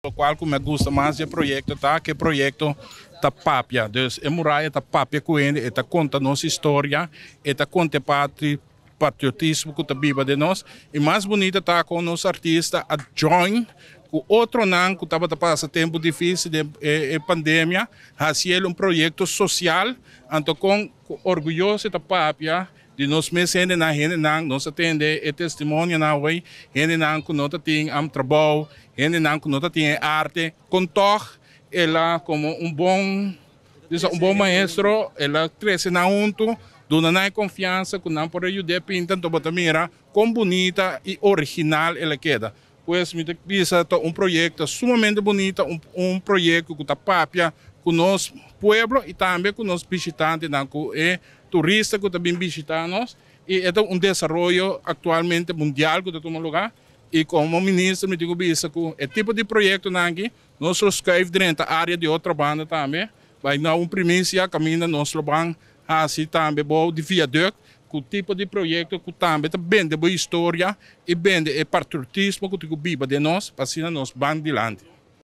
Locual cu mi a gusta mas di e proyecto ta cu e proyecto ta papia. Dus e muraya ta papia cu hende, e ta conta nos historia, e ta conta e parti patriotismo cu ta biba den nos. Y mas bunita ta con nos artista a join cu otronan cu tabata pasa tempo dificil den e pandemia, haci el un proyecto social. Anto con orguyoso e ta papia Di nos mes hendenan, hendenan, nos a tende e testimonionan awey, hendenan cu no ta tin am trabou, hendenan cu no ta tin e arte, con tog el a como un bon, bisa un bon maestro, el a trece nan hunto, duna nan e confiansa cu nan por a yud'é pinta, anto bo ta mira con bunita y original el a keda. Pues mi ta bisa ta un proyecto sumamente bunita, un proyecto cu ta papia cu nos pueblo y tambe cu nos bishitantenan, cu e turista cu ta bin bishita nos y e ta un desaroyo actualmente mundial cu ta tuma lugar y como minister mi tin cu bisa cu e tipo di proyectonan aki nos lo schuif drenta area di Otrabanda tambe, bay na un primicia caminda nos lo ban Hasi tambe bo di viaduct ku tipo di proyekto ku tambe ta bende bo historia i bende e patriotismo ku tin ku biba den nos pa asina nos ban dilanti.